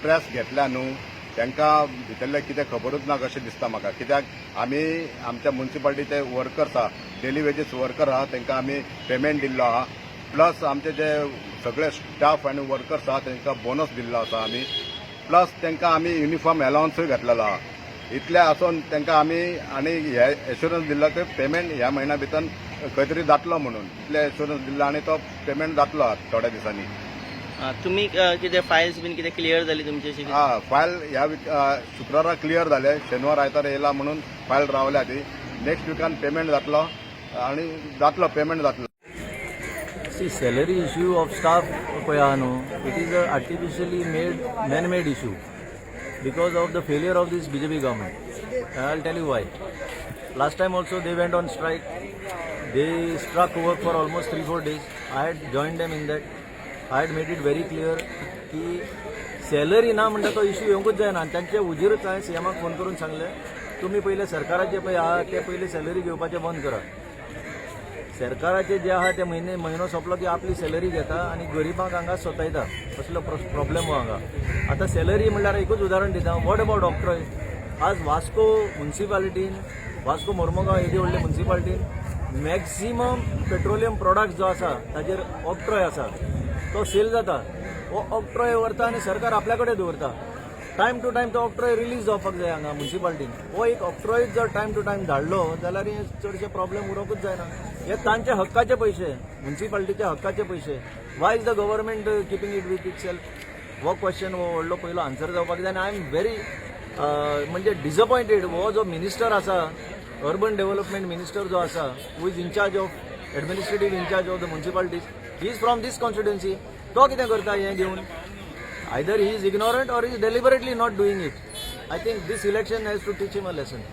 Press घेतल्या न्हू, तांकां भितरलें कितें खबरूच ना कशें दिसता म्हाका. कित्याक आमी आमच्या मुन्सिपालिटीचे वर्कर्स आहा, डेली वेजीस वर्कर आहा, तांकां आमी पेमेंट दिल्लो आहा. प्लस आमचे जे सगळे स्टाफ आनी वर्कर्स आहा, तांकां बोनस दिल्लो आसा आमी. प्लस तांकां आमी युनिफॉर्म एलावन्सूय घातलेलो आहा. इतलें आसून तांकां आमी आनी हे एश्युरन्स दिल्लो की पेमेंट ह्या म्हयन्या भितर खंय तरी जातलो म्हणून. इतलें एश्युरन्स दिल्लो आनी तो पेमेंट जातलो थोड्या दिसांनी. तुमी कितें फायल्स बीन कितें क्लियर जाली तुमची अशी? हा, फायल ह्या वीक शुक्रारा क्लियर जाले. शेनवार आयतार येयला म्हणून फायल रावल्या ती. नेक्स्ट विकान पेमेंट जातलो आनी जातलो, पेमेंट जातलो. See, salary issue of staff पळय आहा न्हू, it is a artificially made, man made issue because of the failure of this BJP government. I tell you why. Last time also they went on strike. They struck work for almost 3-4 days. I had joined them in that. I had made it very clear की salary ना म्हणटा तो issue येवंकूच जायना. आनी तांचे हुजीरूच हांवें सीएमाक phone करून सांगलें, तुमी पयले सरकाराचे पळय आहा ते पयले सॅलरी घेवपाचें बंद करा. सरकाराचे जे आहा ते म्हयने म्हयनो सोंपलो की आपली सॅलरी घेता आनी गरिबांक हांगा सतायता. असलो प्रॉब्लेम हांगा. आतां सॅलरी म्हणल्यार एकूच उदाहरण दिता. What about octroi? आज वास्को मुन्सिपालिटीन, वास्को मोर्मुगांव येदी व्हडले मुन्सिपालिटीन मॅक्सिमम पेट्रोलियम प्रोडक्ट जो आसा ताजेर ऑक्ट्रॉय आसा, तो सेल जाता. हो ऑक्ट्रॉय व्हरता आनी सरकार आपल्या कडेन दवरता. टायम टू टायम तो ऑक्ट्रॉय रिलीज जावपाक जाय हांगा मुन्सिपालिटीन. हो एक ऑक्ट्रॉय जर टायम टू टायम धाडलो जाल्यार हे चडशे प्रॉब्लेम उरोंकूच जायना. हे तांचे हक्काचे पयशे, मुन्सिपालिटीचे हक्काचे पयशे. Why is the government keeping it with itself? हो क्वेश्चन हो व्हडलो पयलो आन्सर जावपाक जाय. आनी I am very म्हणजे डिसअपॉयंटेड. हो जो मिनिस्टर आसा, अर्बन डेव्हलपमेंट मिनिस्टर जो आसा, who is incharge of administrative incharge of the municipalities, he is from this constituency. तो कितें करता हें घेवन? Either he is ignorant or he is deliberately not doing it. I think this election has to teach him a lesson.